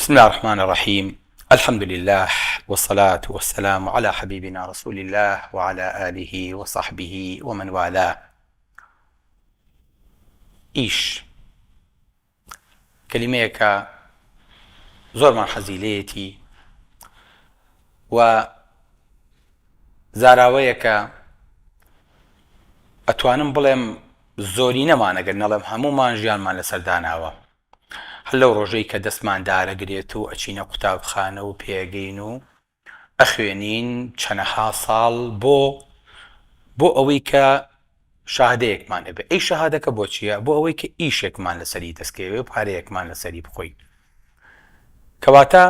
بسم اللە الرحمن الرحیم الحمد للە والصلاة والسلام علی حبیبنا رسول اللە وعلی آله وصحبه ومن والاه ئیش کەلیمەیەکە زۆرمان حەزی لێیەتی و زاراوەیەکە ئەتوانم بڵێم زۆرینەمان ئەگەر نەڵێم هەموومان ژیانمان لەسەر داناوە هەر لەو ڕۆژەی کە دەستمان دارەگرێت و ئەچینە قوتابخانە و پێگەین و ئەخوێنین چەنەها ساڵ بۆ بۆ ئەوەی کە شەهادەیەکمان هەبێ ئەی شەهادەکە بۆ چییە بۆ ئەوەی کە ئیشێکمان لەسەری دەستکەوێ و پارەیەکمان لەسەری بخۆین کەواتە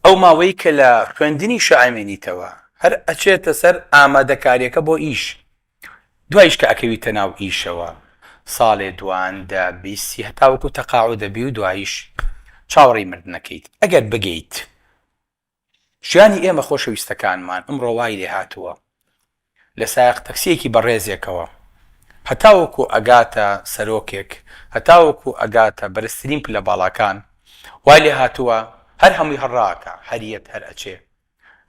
ئەو ماوەی کە لە خوێندنی شەئامێنیتەوە هەر ئەچێتە سەر ئامادەکاریەکە بۆ ئیش دوایش کە ئەکەویتە ناو ئیشەوە ساڵێ دوان دە بیستی هەتاوەکو تەقاعود دەبی و دوایش چاوەڕێی مردنەکەیت ئەگەر بگەیت ژیانی ئێمە خۆشەویستەکانمان ئمڕۆ وای لێ هاتووە لە سایەق تەکسیەکی بەڕێزێکەوە هەتاوەکو ئەگاتە سەرۆکێک هەتاوەکو ئەگاتە بەرزترین پلە باڵاکان وای لێ هاتووە هەر هەمووی هەر ڕاکە هەر یەت هەر ئەچێ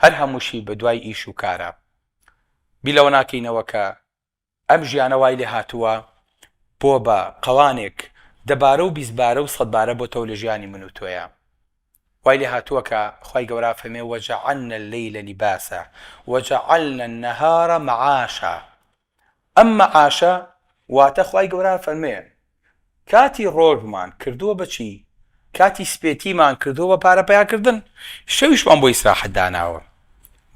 هەر هەمووشی بە دوای ئیش و کارە بیر لەوە ناکەینەوە کە ئەم ژیانە وای لێ هاتووە بۆ بە قەوانێک دەبارە و بیستبارە و سەدبارە بۆتەوە لە ژیانی من و تۆیا وای لێ هاتووە کە خوای گەورە فەرمێ وجعلنا الليل لباسا وجعلنا النهار معاشا ئەم مەعاشە واتە خوای گەورە فەرمێ کاتی ڕۆژمان کردووە بە چی؟ کاتی سپێتیمان کردووە بە پارە پەیاکردن، شەویشمان بۆ ئیسراحەت داناوە.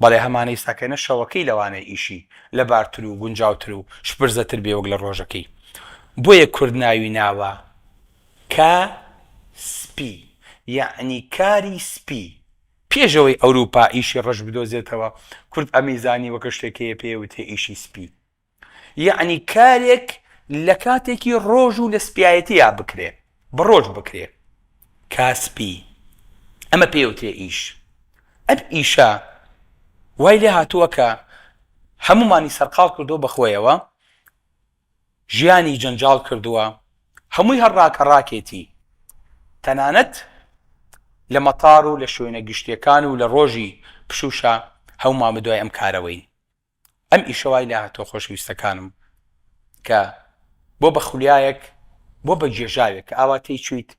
بەڵێ هەمانە ئیستاکەنە شەوەکەی لەوانەیە ئیشی لەبارتر و گونجاوتر و شپرزەتر بێ وەک لە ڕۆژەکەی. بۆیە کورد ناوی ناوە کا سپی یەعنی کاری سپی. پێش ئەوەی ئەوروپا ئیشی ڕەش بدۆزێتەوە، کورد ئەمەی زانیوە کە شتێک هەیە پێی ئەوترێ ئیشی سپی. یەعنی کارێک لە کاتێکی ڕۆژ و لە سپیایەتیا بکرێ بە ڕۆژ بکرێ کاسپی ئەمە پێوترێ ئیش ئەم ئیشە وای لێ هاتووە کە هەمومانی سەرقاڵ کردووە بە خۆیەوە ژیانی جەنجاڵ کردووە هەمووی هەر ڕاکە ڕاکێتی تەنانەت لە مەتار و لە شوێنە گشتیەکان و لە ڕۆژی پشوشە هەمومان بەدوای ئەم کارەوەین ئەم ئیشە وای لێهاتووە خۆشەویستەکانم کە بۆ بە خولیایەک بۆ بە گێژاوێک کە ئاوا تێی چوویت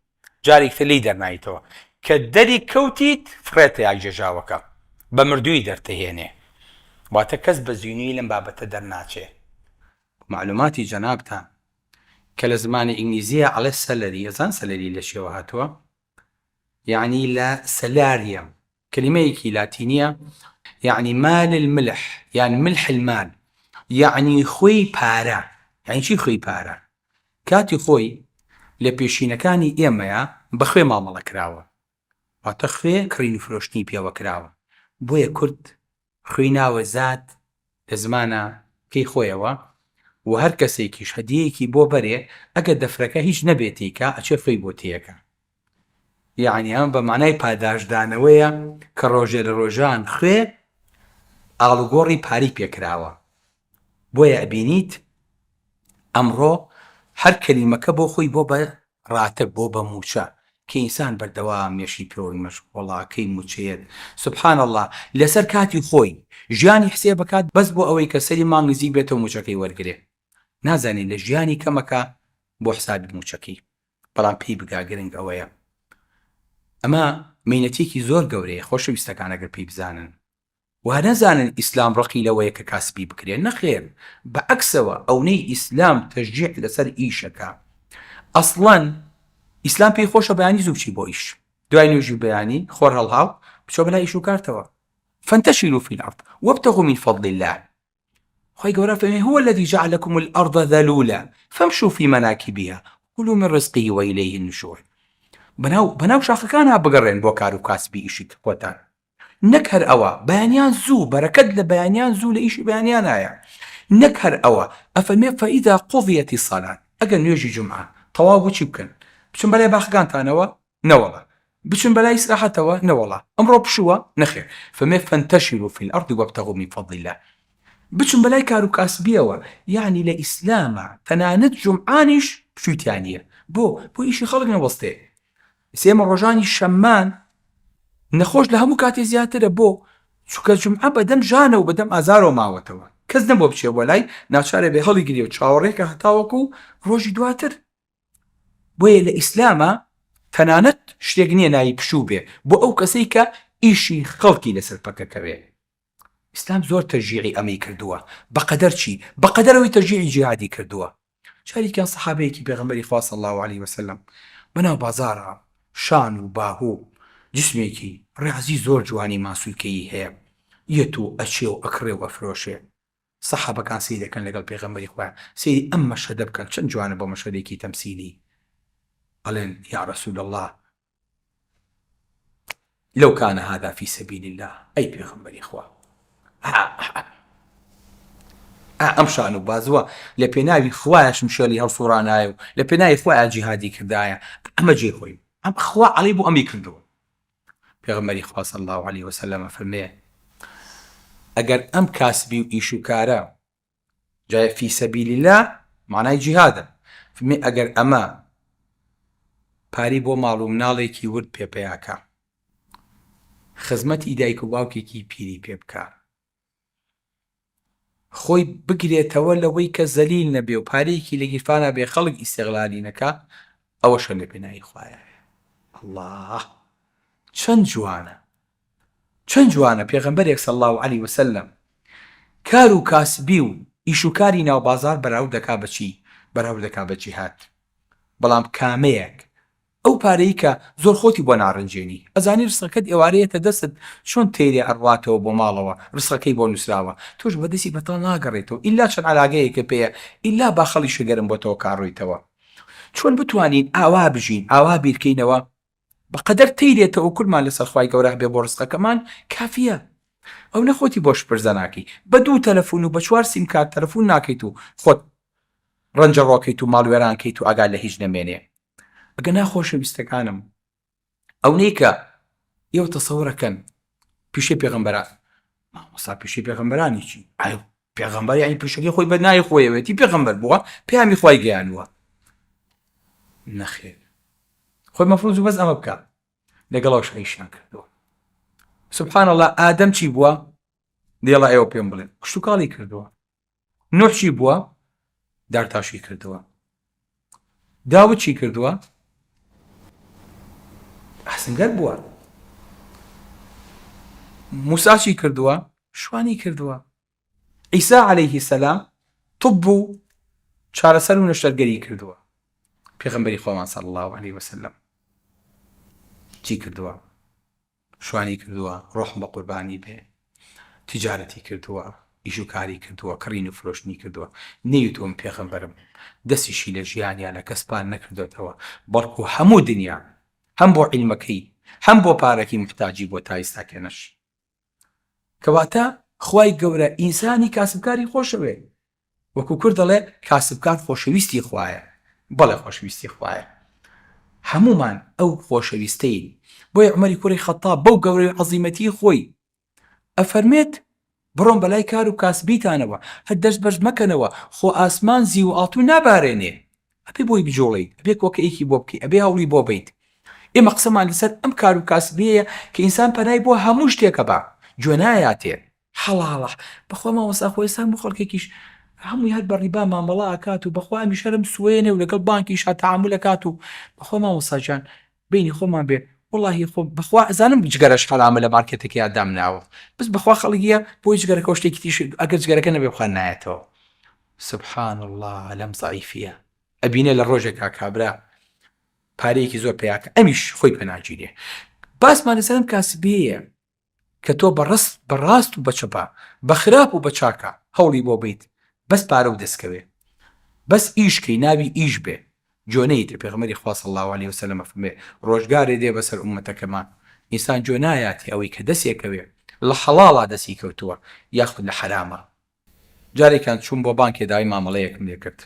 جارێک تر لێی دەرنایتەوە کە دەری کەوتیت فڕێتە یا گێژاوەکە بە مردووی دەرتەهێنێ واتە کەس بە زینووی لەم بابەتە دەرناچێ. معلوماتی جەنابتان کە لە زمانی ئینگلیزیە ئەڵێ salary ئەزان salary لە چیەوە هاتووە؟ یەعنی لە salarium کەلیمەیەکی لاتینیە یەعنی مال الملح یان ملح المال یەعنی خوێی پارە یەعنی چی خوێی پارە کاتی خۆی لە پێشینەکانی ئێمەیا بە خوێ مامەڵە کراوە واتە خوێ کڕین و فرۆشتنی پێوە کراوە بۆیە کورد خوێی ناوە زاد لە زمانە کەی خۆیەوە و هەر کەسێکیش هەدیەیەکی بۆ بەرێ ئەگەر دەفرەکە هیچ نەبێ تێیکا ئەچێ خوێی بۆ تێیەکا یەعنی ئەمە بە مانای پاداشتدانەوەیە کە ڕۆژێ لە ڕۆژان خوێ ئاڵوگۆڕی پارەی پێ کراوە بۆیە ئەبینیت ئەمڕۆ هەر کەلیمەکە بۆ خۆی بۆ بە ڕاتب بۆ بە مووچە کە ئینسان بەردەوام مێشکی پێوەی مەشغوڵە کەی مووچەیەت سبحان اللە لەسەر کاتی خۆی ژیانی حسێب ئەکات بەس بۆ ئەوەی کە سەری مانگ نزیک بێتەوە مووچەکەی وەرگرێ نازانێ لە ژیانی کەمەکا بۆ حسابی مووچەکەی بەڵام پێی بگا گرنگ ئەوەیە ئەمە مەینەتیەکی زۆر گەورەیە خۆشەویستەکان ئەگەر پێی بزانن وا نەزانن ئیسلام ڕقی لەوەیە کە کاسبی بکرێ نەخێر بە عەکسەوە ئەونەی ئیسلام تەشجیع لەسەر ئیشەکە ئەسڵەن ئیسلام پێی خۆشە بەیانی زوو بچی بۆ ئیش دوای نوێژی بەیانی خۆر هەڵهاو بچۆ بەلای ئیش و کارتەوە فانتشروا في الأرض وابتغوا من فضل الله خوای گەورە فەرمی هو الذي جعل لكم الأرض ذلولا فامشوا في مناكبها وكلوا من رزقه وإليه النشور بەناو بەناو شاخەکانا بگەڕێن بۆ کار و کاسبی ئیشی خۆتان نەک هەر ئەوە بەیانیان زوو بەرەکەت لە بەیانیان زوو لە ئیشی بەیانیانایە نەک هەر ئەوە ئەفەرمێ فإذا قضیت الصلاة ئەگەر نوێژی جومعە تەواو بوو چی بکەن بچن بەلای باخەکانتانەوە نەوەڵا بچن بەلای ئیسراحەتەوە نەوەڵا ئەمڕۆ پشووە نەخێر فەرمێ فانتشروا في الأرض وابتغوا من فضل الله بچن بەلای کار و کاسبیەوە یەعنی لە ئیسلاما تەنانەت جومعانیش پشووی تیا نییە بۆ بۆ ئیشی خەڵک نەوەستێ. ئێستا ئێمە ڕۆژانی شەممان نەخۆش لە هەموو کاتێ زیاترە بۆ؟ چونکە جومعە بەدەم ژانە و بەدەم ئازارەوە ماوەتەوە کەس نەبووە بچێ بۆ لای ناچارە بێ هەڵیگرێ و چاوەڕێکە هەتاوەکو ڕۆژی دواتر بۆیە لە ئیسلامە تەنانەت شتێک نییە ناوی پشوو بێ بۆ ئەو کەسەی کە ئیشی خەڵکی لەسەر پەکەکەوێ ئیسلام زۆر تەشجیعی ئەمەی کردووە بەقەدەر چی؟ بەقەدەر ئەوەی تەشجیعی جیهادی کردووە جارێکیان سەحابەیەکی پێغەمبەری خوا صلی اللە علیە وسلم بەناو بازاڕا شان و باهو جسمێکی ڕیازی زۆر جوانی ماسولکەیی هەیە یەت و ئەچێ و ئەکڕێ و ئەفرۆشێ سەحابەکان سەیری دەکەن لەگەڵ پێغەمبەری خوایان سەیری ئەم مەشهەدە بکەن چەند جوانە بۆ مەشهەدێکی تەمسیلی ئەڵێن یا رسول اللە لو کان هذا فی سبیل اللە ئەی پێغەمبەری خوا ئا ئەم شان و بازوە لە پێناوی خوایە شمشێڵی هەڵسوڕانایە و لە پێناوی خوایە جیهادی کردایە ئەمە جێی خۆی ئەم خوا عەڵی بۆ ئەمی کردووە پێغەمبەری خوا صلی الله علیه وسلم فەرمێ ئەگەر ئەم کاسبی و ئیش و کارە جا فی سبیل اللە مانای جیهادە فەرمی ئەگەر ئەمە پارەی بۆ ماڵ و مناڵێکی ورد پێ پەیاکا خزمەتی دایک و باوکێکی پیری پێ بکا خۆی بگرێتەوە لەوەی کە زەلیل نەبێ و پارەیەکی لە گیرفانا بێ خەڵک ئیستغلالی نەکا ئەوەشە لە پێناوی خوایە اللە چەند جوانە چەند جوانە پێغەمبەرێک صلی اللە علیە وسلم کار و کاسبی و ئیش و کاری ناو بازاڕ بەراورد دەکا بە چی؟ بەراورد دەکا بە جیهاد. بەڵام کامەیەک؟ ئەو پارەی کە زۆر خۆتی بۆ ناڕەنجێنی، ئەزانی ڕزقەکەت ئێوارە یەتە دەستت چۆن تەیرێ ئەڕواتەوە بۆ ماڵەوە ڕزقەکەی بۆ نوسراوە تۆش بە دەستی بەتاڵ ناگەڕێیتەوە ئیلا چەند عەلاگەیەکت پێیە ئیلا باخەڵیشە گەرم بۆتەوە کە ئەڕۆیتەوە. چۆن بتوانین ئاوا بژین ئاوا بیرکەینەوە بەقەدەر تەیرێ تەوەکولمان لەسەر خوای گەورە هەبێ بۆ ڕزقەکەمان کافیە ئەو نە خۆتی بۆ شپرزە ناکەی بە دوو تەلەفون و بە چوار سیم کارت تەلەفون ناکەیت و خۆت ڕەنجە ڕۆکەیت و ماڵ وێران کەیت و ئاگات لە هیچ نەمێنێ ئەگەنا خۆشەویستەکانم ئەونەی کە ئێوە تەسەورەکەن پیشەی پێغەمبەران مامۆستا پیشەی پێغەمبەرانی چی ئای پێغەمبەر یعنی پیشەکەی خۆی بە ناوی خۆیەوێتی پێغەمبەر بووە پەیامی خوای گەیانووە نەخێر خۆی مەفروز بەس ئەمە بکە لەگەڵ ئەوش عیشیان کردووە سبحان الله ئادەم چی بووە دێڵا ئێوە پێم بڵێن کشتوکاڵی کردووە نوح چی بووە دارتاشی کردووە داود چی کردووە ئاسنگەر بووە موسا چی کردووە شوانی کردووە عیسا عەلەیهی سەلام طب و چارەسەر و نەشتەرگەری کردووە پێغەمبەری خۆمان صلی اللە علیه وسلم چی کردووە شوانی کردووە ڕۆحم بە قوربانی بێ تجارەتی کردووە ئیش و کاری کردووە کڕین و فرۆشتنی کردووە نەیوتووە من پێغەمبەرم دەستیشی لە ژیانیا لە کەس پان نەکردۆتەوە بەڵکو هەموو دنیا هەم بۆ عیلمەکەی هەم بۆ پارەکەی موحتاجی بووە تا ئیستاکێنەش کەواتە خوای گەورە ئینسانی کاسبکاری خۆشەوێ وەکو کورد دەڵێ کاسبکار خۆشەویستی خوایە بەڵێ خۆشەویستی خوایە هەموومان ئەو خۆشەویستەین بۆیە عومەری کوڕی خەتاب بەو گەورەی عەزیمەتی خۆی ئەفەرمێت بڕۆن بەلای کار و کاسبیتانەوە هەر دەست بەرز مەکەنەوە خۆ ئاسمان زیو و ئاڵتون نابارێنێ ئەبێ بۆی بجوڵێیت ئەبێ کۆکەیەکی بۆ بکەی ئەبێ هەوڵی بۆ بەیت ئێمە قسەمان لەسەر ئەم کار و کاسبیەیە کە ئینسان پەنای بۆ هەموو شتێکە با گوێ نایاتێ حەڵاڵە بەخوا مامۆستا خۆ ئێستا هەموو خەڵکێکیش هەمووی هەر بە ڕیبا مامەڵە ئەکات و بەخوا ئەمیش هەرم سوێنێ و لەگەڵ بانکیشا تەعامول ئەکات و بەخوا مامۆستا گیان بەینی خۆمان بێ وەڵاهی خۆ بەخوا ئەزانم جگەرەش حەرامە لە مارکێتەکەیا دامناوە بەس بەخوا خەڵک یە بۆی جگەرەکەو شتێکی تریش ئەگەر جگەرەکە نەبێ بخوا نایەتەوە سبحان اللە لەم زەعیفیە ئەبینێ لە ڕۆژێکا کابرا پارەیەکی زۆر پەیاکە ئەمیش خۆی پەناگیرێ باسمان لەسەر ئەم کاسبیەیە کە تۆ بە ڕست بە ڕاست و بە چەپا بە خراپ و بە چاکا هەوڵی بۆ بەیت بەس پارە و دەست کەوێ بەس ئیش کەی ناوی ئیش بێ جۆ نەیتێ پێغەمبەری خوا صلی اللە علیە وسلم ئەفەرموێ ڕۆژگارێ دێ بەسەر ئوممەتەکەمان ئینسان جۆ نایاتێ ئەوەی کە دەسێ کەوێ لە حەڵاڵا دەسی کەوتووە یاخود لە حەراما جارێکیان چووم بۆ بانکێ داوای مامەڵەیەکم لێ کرد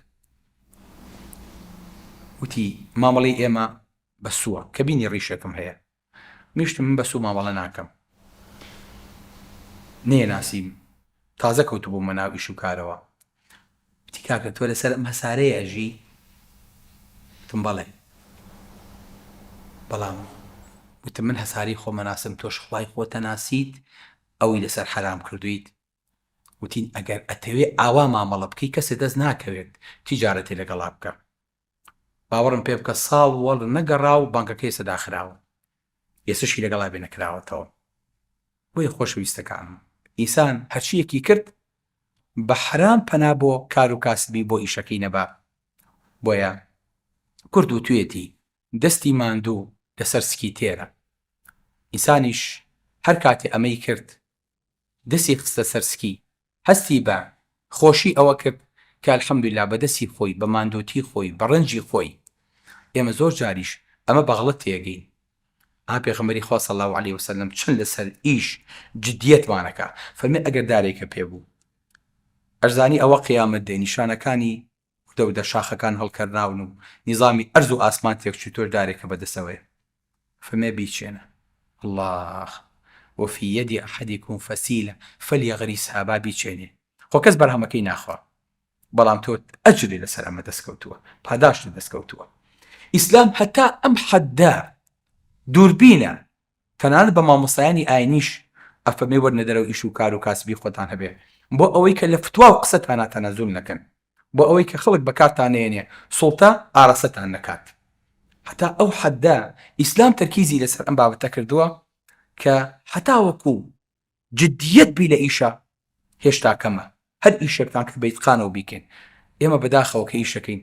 وتی مامەڵەی ئێمە بە سووە کە بینی ڕیشێکم هەیە منیش وتم من بە سوو مامەڵە ناکەم نەیەناسیم تازە کەوتبوومە ناو ئیش و کارەوە وتی کاکە تۆ لەسەر ئەم هەسارەیە ئەژی؟ وتم بەڵێ. بەڵام وتم من هەسارەی خۆم ئەناسم تۆش خوای خۆت ئەناسیت ئەوەی لەسەر حەرام کردوویت وتین ئەگەر ئەتەوێ ئاوا مامەڵە بکەی کەسێ دەست ناکەوێت تیجارەتێ لەگەڵا بکە باوەڕم پێ بکە ساڵ وەڵ نەگەڕا و بانکەکەی ئێستا داخراوە ئێستەشی لەگەڵا بێ نەکراوەتەوە بۆیە خۆشەویستەکانم ئینسان هەرچیەکی کرد بە حەرام پەنا بۆ کار و کاسبی بۆ ئیشەکەی نەبا بۆیە کورد وتویەتی دەستی ماندوو لەسەر سکی تێرە ئینسانیش هەر کاتێ ئەمەی کرد دەستی خستە سەر سکی هەستی بە خۆشی ئەوە کرد کە الحمدللە بە دەستی خۆی بە ماندووتی خۆی بە ڕەنجی خۆی ئێمە زۆر جاریش ئەمە بە غەڵەت تێگەین ئا پێغەمبەری خوا صلی اللە علیە وسلم چەند لەسەر ئیش جدیەتمان ئەکا فەرمی ئەگەر دارێکە پێ بوو ئەشزانی ئەوە قیامەت دێ نیشانەکانی وردە وردە شاخەکان هەڵکەنراون و نیزامی ئەرز و ئاسمان تێکچوو تۆش دارێکە بەدەسەوەیە فەرمێ بیچێنە اللە وفی ید احدکم فسیلە فلیغرسها با بیچێنێ خۆ کەس بەرهەمەکەی ناخوا بەڵام تۆ ئەجری لەسەر ئەمە دەستکەوتووە پاداشتت دەستکەوتووە ئیسلام هەتا ئەم حەدە دووربینە تەنانەت بە مامۆستایانی ئاینیش ئەفەرمێ وەرنە دەرەوە ئیش و کار و کاسبی خۆتان هەبێ بۆ ئەوەی کە لە فتوا و قسەتانا تەنەزول نەکەن بۆ ئەوەی کە خەڵک بەکارتان نەیەنێ سوڵتە ئاراستەتان نەکات هەتا ئەو حەدە ئیسلام تەرکیزی لەسەر ئەم بابەتە کردووە کە هەتاوەکو جدیەت بی لە ئیشا هێشتا کەمە هەر ئیشێکتان کرد بە ئیتقانەوە بیکەن ئێمە بەداخەوە کە ئیشەکەین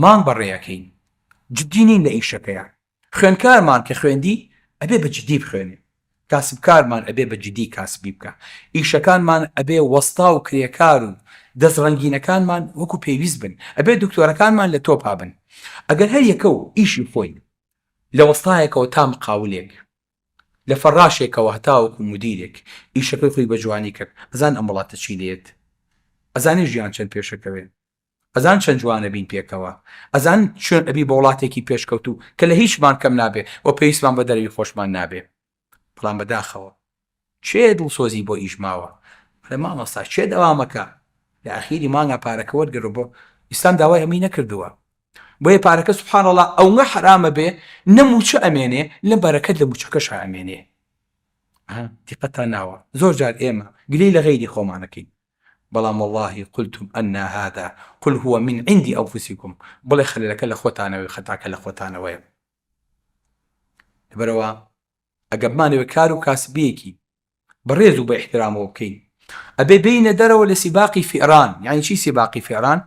مانگ بەڕێ ئەکەین جدی نین لە ئیشەکەیا خوێنکارمان کە خوێندی ئەبێ بە جدی بخوێنێ کاسبکارمان ئەبێ بە جدی کاسبی بکا ئیشەکانمان ئەبێ وەستا و کرێکار و دەست ڕەنگینەکانمان وەکو پێویست بن ئەبێ دکتۆرەکانمان لە تۆپا بن ئەگەر هەر یەکە و ئیشی خۆی لە وەستایەکەوە تا مقاولێک لە فەڕاشێکەوە هەتاوەکو مودیرێک ئیشەکەی خۆی بە جوانی کرد ئەزان ئەم وڵاتە چی لێت ئەزانێ ژیان چەند پێشەکەوێ ئەزان چەند جوان ئەبین پێکەوە ئەزان چۆن ئەبی بە وڵاتێکی پێشکەوتوو کە لە هیچمان کەم نابێ و پێویستمان بە دەرەوی خۆشمان نابێ بەڵام بەداخەوە کێ دڵسۆزی بۆ ئیش ماوە ئەڵێ مامۆستا کێ دەوامەکە لە ئەخیری مانگا پارەکە وەرگرە بۆ ئیسلام داوای ئەمەی نەکردووە بۆیە پارەکە سبحان اللە ئەونە حەرامە بێ نە موچە ئەمێنێ نە بەرەکەت لە موچەکەشا ئەمێنێ دیقەتان ناوە زۆر جار ئێمە گلەی لە غەیری خۆمانەکەین بەڵام وەڵاهی قلتم انا هذا قل هو من عند انفسکم بڵێ خەلەلەکە لە خۆتانەوەی خەتاکە لە خۆتانەوەیە لەبەرئەوە ئەگەر بمانەوێت کار و کاسبیەکی بە ڕێز و بە ئیحترامەوە بکەین ئەبێ بێینە دەرەوە لە سیباقی فئران یعنی چی سیباقی فئران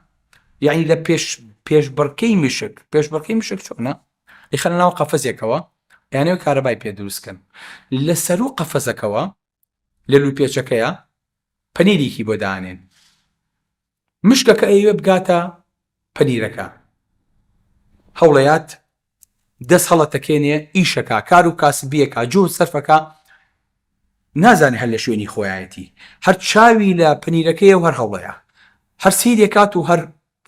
یعنی لە پێش پێشبڕکەی مشک پێشبڕکەی مشک چۆنە ئەیخەنە ناو قەفەزێکەوە یانەوە کارەبای پێ دروستکەن لە سەرو قەفەزەکەوە لە لوپێچەکەیە پەنیرێکی بۆ دانێن مشکەکە ئەیەوێ بگاتە پەنیرەکە هەوڵەیات دەست هەڵەتەکێنێ ئیشەکا کار و کاسبیەکا جوهد سەرفەکا نازانێ هەر لە شوێنی خۆیایەتی هەر چاوی لە پەنیرەکەیە و هەر هەوڵەیە هەر سەیرێکات و هەر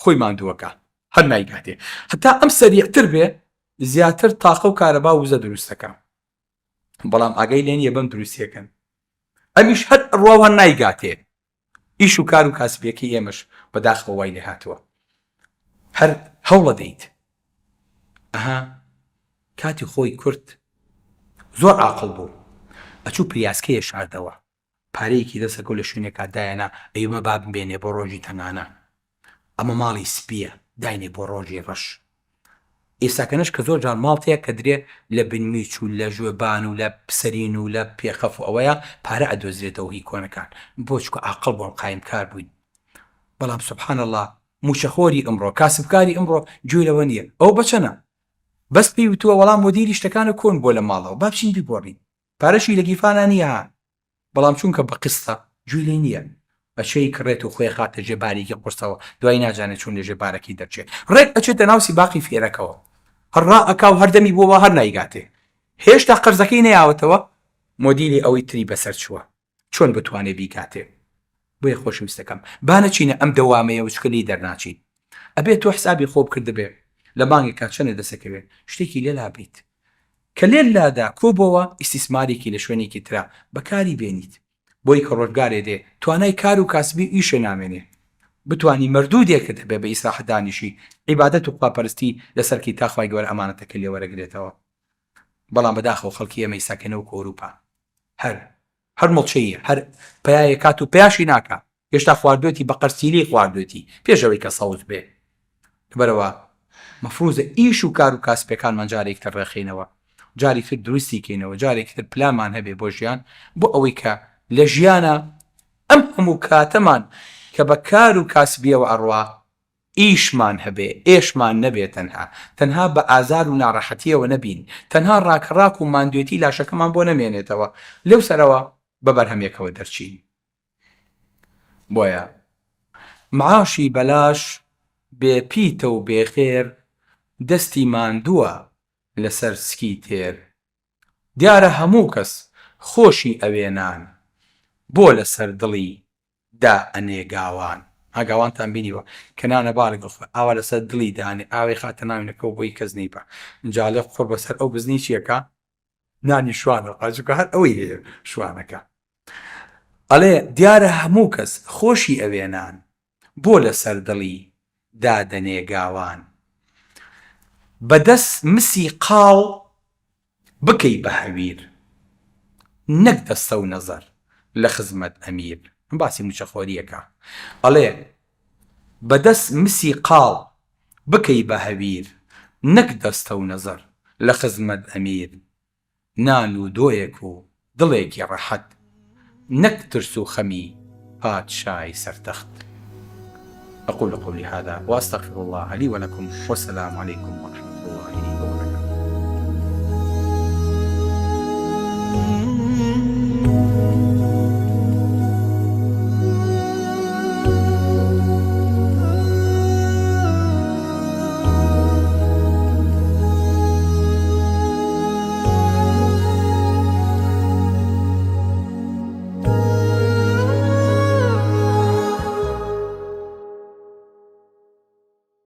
خۆی ماندووەکە هەر نایگاتێ هەتا ئەم سەریعتر بێ زیاتر تاقە و کارەبا وزە دروستەکە بەڵام ئاگای لێ نییە بەم دروستیەکەن ئەمیش هەر ڕوا و هەر نایگاتێ ئیش و کار و کاسبیەکەی ئێمەش بەداخەوە وای لێ هاتووە هەر هەوڵە دەیت ئەها کاتی خۆی کورد زۆر عاقڵ بوو ئەچوو پریاسکەیە شاردەوە پارەیەکی دەسەکەو لە شوێنێکا دایەنا ئەیومە با بمێنێ بۆ ڕۆژی تەنگانە ئەمە ماڵی سپیە داینێ بۆ ڕۆژی ڕەش ئێستاکەنەش کە زۆر جار ماڵ تێک ئەدرێ لە بنمیچ و لە ژۆبان و لە سەرین و لە پێخەف و ئەوەیە پارە ئەدۆزرێتەوە هی کۆنەکان بۆ چونکە ئاقڵ بوون قایمکار بووین بەڵام سبحان اللە موچەخۆری ئمڕۆ کاسبکاری ئمڕۆ گوێی لەوە نییە ئەوە بەچەنە بەس پێی وتووە وەڵام مۆدیری شتەکانە کۆن بووە لە ماڵەوە با بچین بیگۆڕین پارەشی لە گیرفانا نییە ها بەڵام چونکە بە قیستە گوێی لێ نییە ئەچێ ئەیکڕێت و خۆی ئەخاتە ژێ بارێکی قورسەوە دوایی نازانێ چۆن لە ژێ بارەکەی دەرچێ ڕێک ئەچێتە ناو سیباقی فێرەکەوە هەر ڕائەکا و هەر دەمی بۆوە هەر نایگاتێ هێشتا قەرزەکەی نەیاوەتەوە مۆدیلی ئەوەی تری بەسەر چووە چۆن بتوانێ بیکاتێ بۆیە خۆشەویستەکەم با نەچینە ئەم دەوامەیەوە چونکە لێی دەرناچین ئەبێ تۆ حسابی خۆ بکردبێ لە مانگێکا چەنە دەسەکەوێ شتێکی لێ لابەیت کە لێت لادا کۆبۆوە ئیستیسمارێکی لە شوێنێکی ترا بەکاری بێنیت بۆی کە ڕۆژگارێ دێ توانای کار و کاسبی و ئیشێ نامێنێ بتوانی مەردودێکت هەبێ بە ئیسراحەت دانیشی عیبادەت و خواپەرستی لەسەر کەی تا خوای گەورە ئەمانەتەکەی لێ وەرەگرێتەوە. بەڵام بەداخەوە خەڵکی ئێمە ئیستا کە نەوەکو ئەوروپا هەر هەر مڵچەیە هەر پیایە کات و پیاشی ناکا هێشتا خواردوێتی بە قەرسیلی خواردوێتی پێش ئەوەی کە سەوز بێ لەبەرئەوە مەفروزە ئیش و کار و کاسپەکانمان جارێکی تر ڕێکخەینەوە جارێکی تر دروستی کەینەوە جارێکی تر پلانمان هەبێ بۆ ژیان بۆ ئەوەی کە لە ژیانا ئەم هەموو کاتەمان کە بە کار و کاسبیەوە ئەڕوا ئیشمان هەبێ ئێشمان نەبێ تەنها تەنها بە ئازار و ناڕەحەتیەوە نەبین تەنها ڕاکەڕاک و ماندوێتی لاشەکەمان بۆ نەمێنێتەوە لەو سەرەوە بە بەرهەمێکەوە دەرچین. بۆیە معاشی بەلاش بێ پیتە و بێ خێر دەستی ماندووە لەسەر سکی تێر دیارە هەموو کەس خۆشی ئەوێ نان بۆ لەسەر دڵی دا ئەنێ گاوان ها گاوانتان بینیوە کە نانە با لەگەڵ خۆی ئاوا لەسەر دڵی دانێ ئاوەی خاتە ناوینەکەوە بۆی کەس نەیبا ئینجا ئەڵێ قوڕ بەسەر ئەو بزنەی چیەکا نانی شوانە خوا چونکە هەر ئەوەی هەیە شوانەکە ئەڵێ دیارە هەموو کەس خۆشی ئەوێ نان بۆ لەسەر دڵی دادەنێ گاوان بە دەست مسی قاڵ بکەی بە هەویر نەک دەستە و نەزەر لە خزمەت ئەمیر باسی موچەخۆریەکە ئەڵێ بە دەست مسی قاڵ بکەی بە هەویر نەک دەستە و نەزەر لە خزمەت ئەمیر نان و دۆیەک و دڵێکی ڕەحەت نەک ترس و خەمی پادشای سەر تەخت اقول قولی هذا واستغفر الله لي ولكم والسلام علیکم ورحمە.